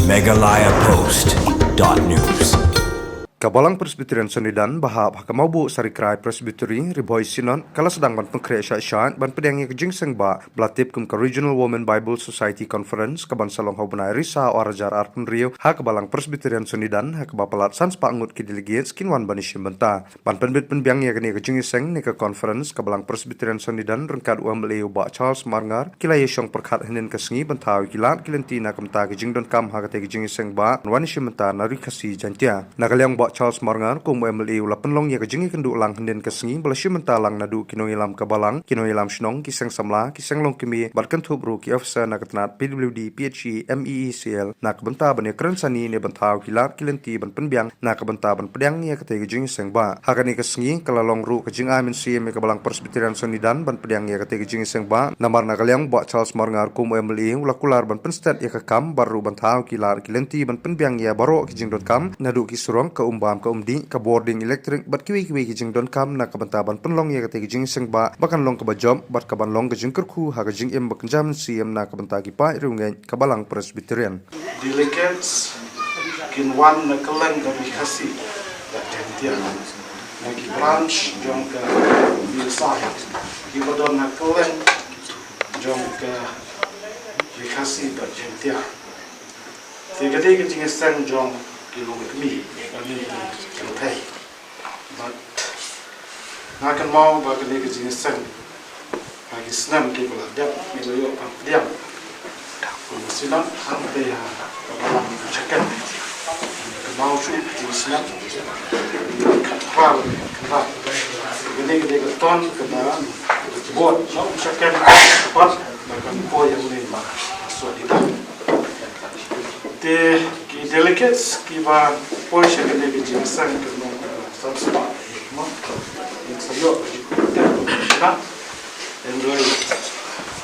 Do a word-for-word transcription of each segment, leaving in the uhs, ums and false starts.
Meghalaya Post dot news. Ka Balang Presbyterian Sonidan ba hap ha ka Mawbuh Sarikrai Presbytery, Ri Bhoi Synod, ka la sdang ban pynkhreh shah shah ban pdiang ïa ka jingïaseng ba la tip kum ka Regional Women Bible Society Conference, ka ban sa long ha u bnai Risaw ar hajar arphew hynriew ha ka Balang Presbyterian Sonidan, ha kaba palat san spah ngut ki delegates kin wan ban ïashim bynta. Ban pynbit pynbiang ïa kane ka jingïaseng ne ka conference, ka Balang Presbyterian Sonidan ryngkat u M L A u Bah Charles Marngar ki la ïashong pyrkhat hynnin ka sngi ban thaw ïa ki lad ki lynti na ka bynta ka jingdonkam ha katei ka jingïaseng ba wan ïashim bynta na Ri Khasi Jaiñtia. Na ka liang u Bah Charles Marngar kum u M L A u la pynlong ïa ka jingïakynduh lang hynnin ka sngi ba la shim bynta lang naduh ki nongïalam ka Balang, ki nongïalam shnong, ki seng samla, ki seng longkmie bad kynthup ruh ki officer na ka tnat P W D, P H E, M E E C L na ka bynta ban ïakren sani ne ban thaw ki lad ki lynti ban pynbiang na ka bynta ban pdiang ïa katei ka jingïaseng ba. Ha kane ka sngi ka la long ruh ka jingai mynsiem ïa ka Balang Presbyterian Sonidan ban pdiang ïa katei ka jingïaseng ba. Namar na ka liang u Bah Charles Marngar kum u M L A u la kular ban pynstet ïa ka kam bad ruh ban thaw ki lad ki lynti ban pynbiang ïa baroh ki jingdonkam naduh ki surok, ka umbam ka umdih, ka bording elektrik bad kiwei kiwei ki jingdonkam na ka bynta ban pynlong ïa katei ka jingïaseng ba ba kan long kaba jop bad ka ban long ka jingkyrkhu ha ka jingim ba kynja mynsiem na ka bynta ki paid riewngeit ka Balang Presbyterian. Delegates kin wan na kylleng ka Ri Khasi bad Jaiñtia, na ki branch jong ka B S I kiba don na kylleng jong ka Ri Khasi bad Jaiñtia. Te ka dei ka jingïaseng jong ki longkmie, ka dei ka jingïaseng. Bad nga kynmaw ba kane ka jingïaseng ha ki snem kiba la dep ngi la ïoh ban pdiang kum ka Synod hangtei ha ka Balang Jaiñtia. Kynmaw shuh ka jingïaseng kynrad kynrad. Kane ka dei ka ton kaba bud na u Jaiñtia bad na ka poi ïa une Bah Sonidan. Te ki delegates kiba poi sha kane ka jingïaseng ka long kaba san spah, mo. Ïa sa ïoh ka jingkyrkhu na. Hynrei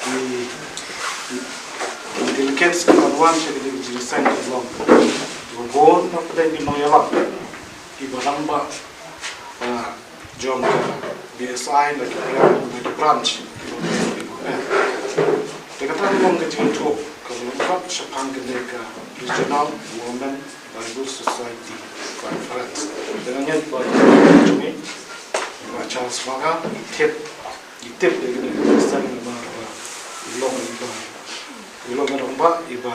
ki, ki, ki delegates kiba wan sha kane ka jingïaseng ka long kiba bun na pdeng ki nongïalam kiba rangbah, ah, jong ka B S I na ki branch, na ki branch. Te kata ka long ka jingïathuh kaba lyngkot shaphang kane ka Regional Women Bible Society Conference. Te nga ngeit ba ïa jong ngi, Bah Charles Marngar, i tip, i tip ïa kane ka jingïaseng namar ba i long iba, i long iba, iba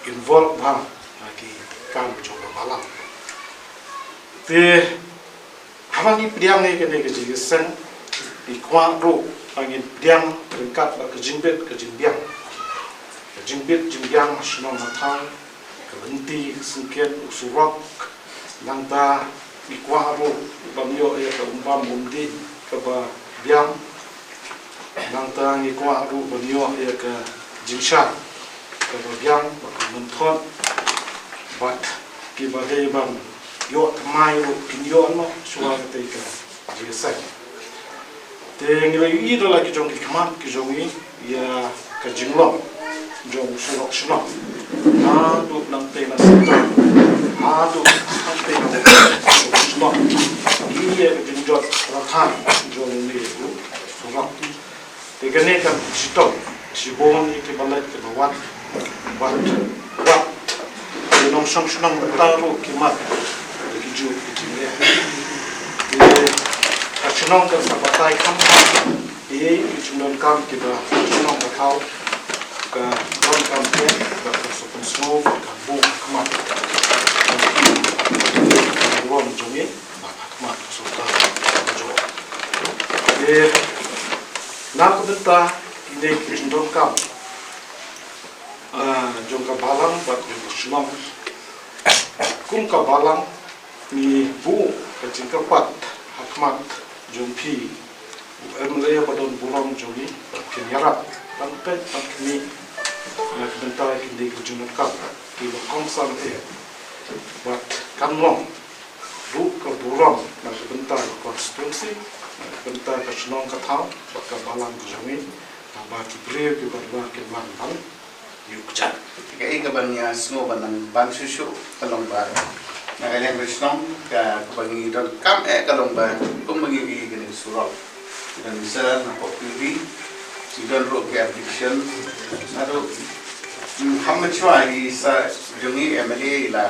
involve bha ha ki kam jong ka balang. Te haba ngi pdiang ïa kane ka jingïaseng, ngi kwah ruh ba ngin pdiang ryngkat bad ka jingbit ka jingbiang. Ka jingbit jingbiang ha shnong ha thaw, ka lynti ka syngkien, u surok. Nangta ngi kwah ruh ban ïoh ïa ka umbam umdih kaba biang. Nangta ngi kwah ruh ban ïoh ïa ka jingshai kaba biang, ba ka mynthut, bad kiba dei ban ïoh thymmai ruh kin ïoh noh shuwa katei ka jingïaseng. Te ngi la ïohi da la ki jong ki khmat ki jong ngi ïa ka jinglong jong u surok shnong. Haduh nangtei na Sengkang, haduh nangtei na surok shnong. Ïa ka jingjot rathai jong une u surok. Te kane kan shitom shibun ïa kiba leit kiba wan, wat, wat. Ki nongshong shnong mynta ruh ki mad ïa ki juh ki jingeh. Te ka shnong kan sa batai kham bha ïa ki jingdonkam kiba shnong ka thaw ka donkam te, bad ka sngewsynei bad ka bun khmat. Ka burom jong ngi bad ka khmat ka sngewsynei jong ngi. Te na ka bynta kine ki jingdonkam, ah, jong ka balang bad jong ka shnong, kum ka balang ngi buh ka jingkyrpad ha khmat jong phi u M L A ba don burom jong ngi, ba phin ïarap ban peit ban khmih na ka bynta kine ki jingdonkam kiba kongsan eh. Bad kan long ruh ka burom na ka bynta ka constituency, na ka bynta ka shnong ka thaw bad ka balang ka jong ngi, haba ki briew kiba dei kin wan ban ïuh kjat. Kaei kaba ngi ïa sngew ban nang ban shuh shuh ka long ba na ka liang ka shnong ka, kaba ngi donkam eh ka long ba kumba ngi ïohi kane ka surok. Don sel na pop P V, ngi don ruh ki application, naduh Ham machwa i sa jong i M L A i la,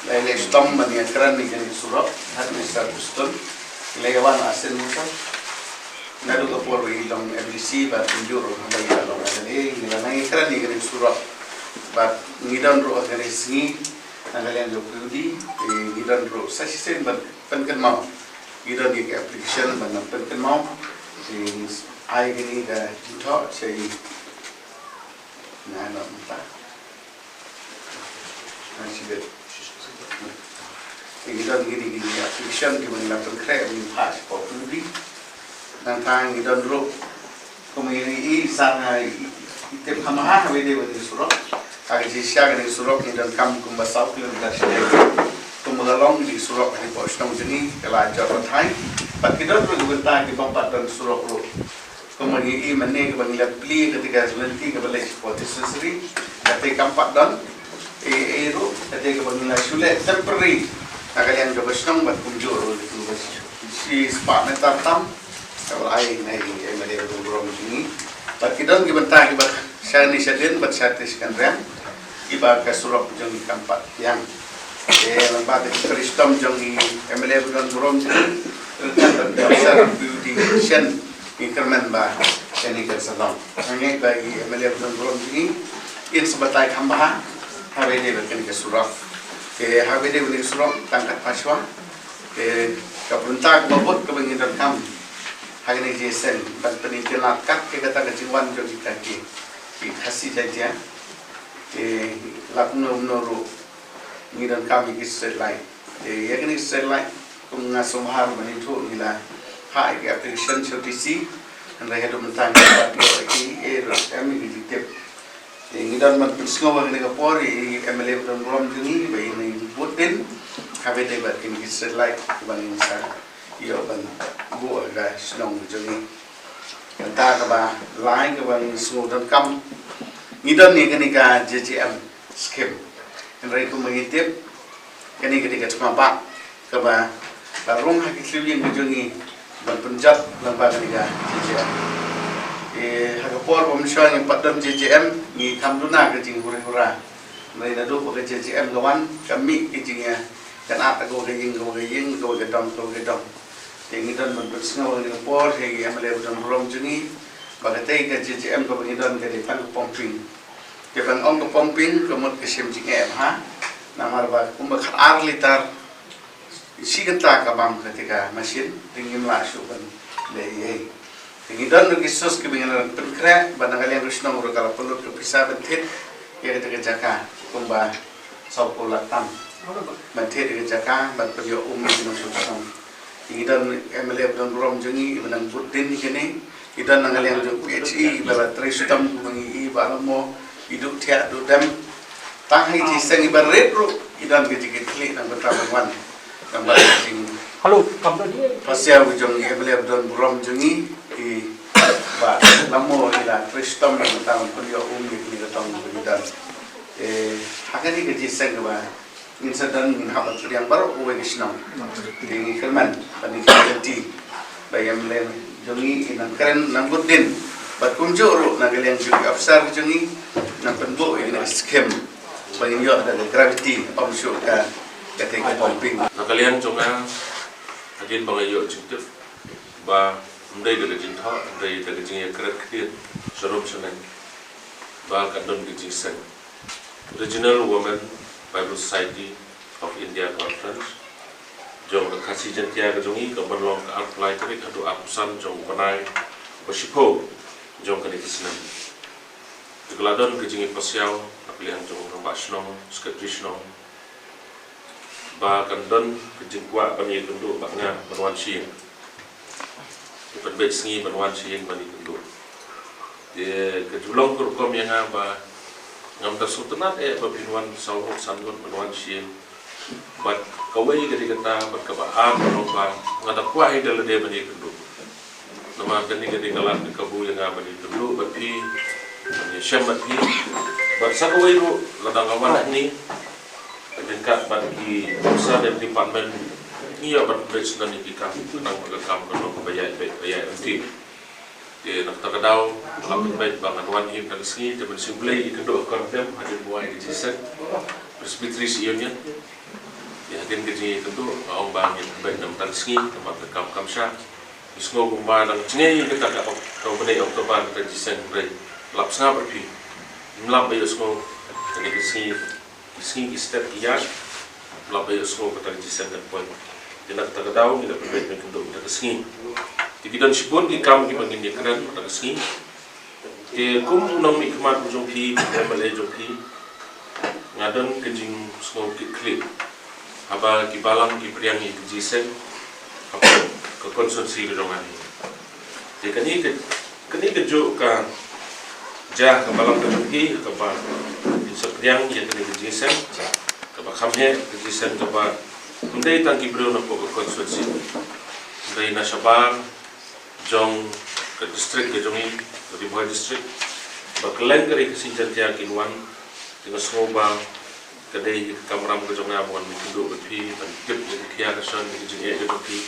la i leh stom ban ïa kren ïa kane ka surok, hat Mister Houston, i la ïa wan asin musa. Naduh ka por i long M D C bad kumjuh ruh haba i la long M L A, i la nang ïa kren ïa kane ka surok. Bad ngi don ruh ha kane ka sngi, na ka liang jong P W D, i ngi don ruh sa shisien ban pynkynmaw. Ngi don ïa ka application ban pynkynmaw. I ai kane ka jingthoh sha i Na, na, na. Na, shi bit. Ngi don ngi, ngi, ngi application kiba ngi la pynkhreh, ngi phah sha P W D. Nangta ngi don ruh, kumba ngi i sa nga i, i tip ha maha ha wei de wei de surok. Ha ka jingshisha kane ka surok ngi donkam kumba saw kilometer shi dei. Kumba ka long kane ka surok ha ka shnong jong ngi ka la jot pathai. Bad ki don ruh ki bynta kiba ym pat don surok ruh. Kumba ngi i mynne kaba ngi la plie kata ka lynti kaba leh sha Forty Sesri, kata kam pat don. E, e ruh, kata kaba ngi la shu leh temporary. Na ka liang kaba shnong bad kumjuh ruh kaba shispah meter tam. Kaba ai na i M L A ba don burom jong ngi. Bad ki don ki bynta kiba shane shadien bad shate shakynriang. Kiba ka surok jong ngi kam pat biang. Te lyngba ka jingtrei shitom jong i M L A ba don burom jong ngi, ryngkat bad i officer P W D shen, ngi kyrmen ba kane kan sa long. Hangne ba i M L A ba don burom jong ngi in sa batai kham bha ha kaba ïadei bad kane ka surok. Te ha kaba ïadei bad kane ka surok tang katba shwa. Te ka bynta kaba bud kaba ngi donkam ha kane ka jingïaseng ban pynïaid kat ka kata ka jingwan jong kita ki, ki Khasi Jaiñtia. Te la kumno kumno ruh ngi donkam ïa ki street light. Te ïa kine ki street light kum nga sngewbha ban ïathuh ngi la phah ïa ki application sha D C. Hynrei haduh mynta ngi pat ïoh ïa ki, eh, ruh em ïa ki jingtip. Te ngi don ban pynsngew ha kane ka por ïa i M L A ba don burom jong ngi ba in i bud din. Haba ïadei bad kine ki street light kiba ngin sa ïoh ban buh ha ka shnong jong ngi. Kata kaba lai kaba ngi sngew donkam. Ngi don ïa kane ka J J M scheme. Hynrei kumba ngi tip, kane ka dei ka thma bah kaba la rung ha ki thliew ïing ka jong ngi ban pynjot lyngba kane ka J J M. Eh, ha ka por ba mynshuwa ngim pat don J J M, ngi kham duna ka jinghuri hura. Hynrei naduh ba ka J J M ka wan, ka mih ka jingïakynad ha kawei ka ïing, kawei ka ïing, kawei ka dong, kawei ka dong. Te ngi don ban pynsngew ha kane ka por, ha i M L A ba don burom jong ngi, ba katei ka J J M kaba ngi don ka dei tang ka pumping. Te ban ong ka pumping, ka mut ka shim jingeh bha. Namar ba kumba khatar litar shi kynta ka bam katei ka machine, te ngim lah shuh ban leh ei ei. Te ngi don ruh ki source kiba ngi la pynkhreh, ba na ka liang ka shnong ruh ka la pynlut ka pisa ban thied ïa katei ka jaka kumba sawphew lak tam. Ban thied ïa ka jaka ban pynïoh um ïa ki nongshong shnong. Te ngi don M L A ba don burom jong ngi iba nang bud din ïa kine. Ngi don na ka liang jong P H E iba la trei shitom kumba ngi i ba la mo i duh thiah duh dem. Tang ha i jingïaseng iba rit ruh i don ka jingkitkhlieh nang bynta ban wan. Nang ba ka jing Hello, kam to dia. Pasiaw jong i M L A ba don burom jong ngi, i ba la mo i la trei shitom nang bynta ban pynïoh um ïa kine ki tong ba ngi don. Eh, ha kane ka jingïaseng ba ngin sa don ngin hap ban pdiang baroh kawei ka shnong. Te ngi kyrmen ban ïa guarantee ba i M L A jong ngi i nang kren nang bud din. Bad kumjuh ruh na ka liang jong ki officer jong ngi nang pynbud ïa kane ka scheme ba ngin ïoh da ka gravity ym shuh ka, katei ka pumping. Na ka liang jong nga, hadien ba nga ïoh jingtip ba ym dei da ka jingthoh, ym dei da ka jingïakren ktien sharum shaneng ba kan don ka jingïaseng. Regional Women Bible Society of India Conference jong ka Khasi Jaiñtia ka jong ngi ka ban long ka arphew lai tarik haduh arphew san jong u bnai ba shiphew jong kane ka snem. Te ka la don ka jingïapasiaw na ka liang jong u rangbah shnong, secretary shnong, ba kan don ka jingkwah ban ïakynduh bad nga ban wan sha ïing. Te pynbeit sngi ban wan sha ïing ban ïakynduh. Te ka ju long ka rukom ïa nga ba ngam da sngewtynnat eh ba phin wan saw ngut san ngut ban wan sha ïing. Bad kawei ka dei kata bad kaba ar ka long ba nga da kwah ïa ka lade ban ïakynduh. Namar kane ka dei ka lad ka kabu ïa nga ban ïakynduh bad phi, ban ïashem bad phi. Bad sa kawei ruh lada nga wan hangne ryngkat bad ki officer department, ngi ïa ban pynbeit syndon ïa ki kam, khnang ba ka kam kan long kaba ïaid beit ba ïaid ryntih. Te na kata ka daw, nga la pynbeit ba ngan wan hi mynta ka sngi, te ban sngewblei ïa i kynduh ka kordem hadien ba wai ka jingïaseng Presbytery Union. Ïa hadien ka jingïakynduh nga ong ba ngin pynbeit na mynta ka sngi, namar ka kam kam shah. Ngi sngew kumba dang jngai ïa kata ka Oc-, ka bnai October kata ka jingïaseng, hynrei lap sngap ïa phi. Ngim lap ba ïohsngew kane ka sngi, ki sngi ki step ki ïaid, lap ba ïohsngew kata ka jingïaseng kan poi. Te na kata ka daw ngi la pynbeit ban kynduh mynta ka sngi. Te ki don shibun ki kam kiba ngin ïakren mynta ka sngi. Te kum u nongmihkhmat u jong phi, u M L A jong phi, nga don ka jingsngew kit khlieh haba ki balang ki pdiang ïa ka jingïaseng hapoh ka constituency ka jong nga hi. Te kane ka, kane kajuh ka jia ha ka balang ka jong phi, kaba kin sa pdiang ïa kane ka jingïaseng, kaba kham heh, ka jingïaseng kaba ym dei tang ki briew na hapoh ka constituency, hynrei na shabar jong ka district ka jong ngi, ka Ri Bhoi District, ba kylleng ka Ri Khasi Jaiñtia kin wan. Te nga sngew ba ka dei ka kamram ka jong nga ban wan ban kynduh bad phi, ban tip ïa ka khia ka shon, ïa ka jingeh ka jong phi.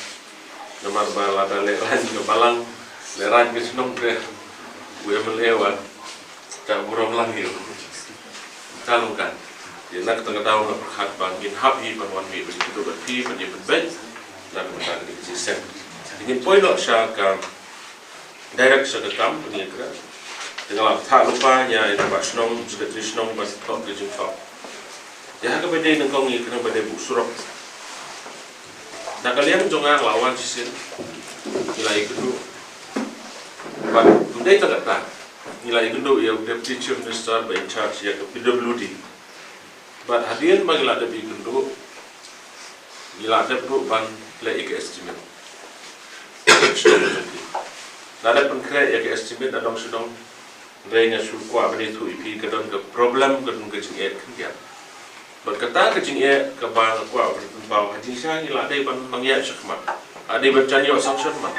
Namar ba lada lehraiñ ka balang, lehraiñ ka shnong, te u M L A wan, te burom lang ïa u. Te long kan, ïa na kata ka daw nga pyrkhat ba ngin hap hi ban wan mih ban kynduh bad phi, ban ïa pynbeit na ka bynta kane ka jingïaseng. Te ngin poi noh sha ka, direct sha ka kam ban ïakren. Te nga la phah lypa ïa i rangbah shnong, secretary shnong ban thoh ka jingthoh. Te ha kaba dei nyngkong ïakren ba dei buh surok. Na ka liang jong nga, nga la wan shisien, ngi la ïakynduh. Bad ym dei tang kata, ngi la ïakynduh ïa u Deputy Chief Minister ba in charge ïa ka P W D. Bad hadien ba ngi la dep ïakynduh, ngi la dep ruh ban leh ïa ka estimate. La dep pynkhreh ïa ka estimate na dong sha dong. Hynrei nga shu kwah ban ïathuh ïa phi, ka don ka problem, ka don ka jingeh khyndiat. Bad kata ka jingeh kaba nga kwah ban pynpaw, ha jingshisha ngi la dei ban nang ïaid shakhmat, la dei ban jan ïoh sanction mat.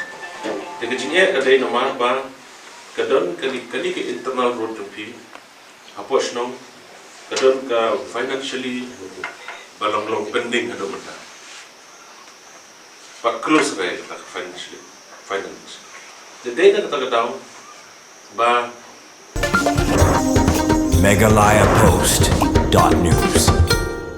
Te ka jingeh ka dei namar ba ka don kane, kane ka internal road jong phi hapoh shnong, ka don ka financially ba long long pending haduh mynta. Ba close re kata ka financially, finance. Te dei na kata ka daw ba Meghalaya Post dot news.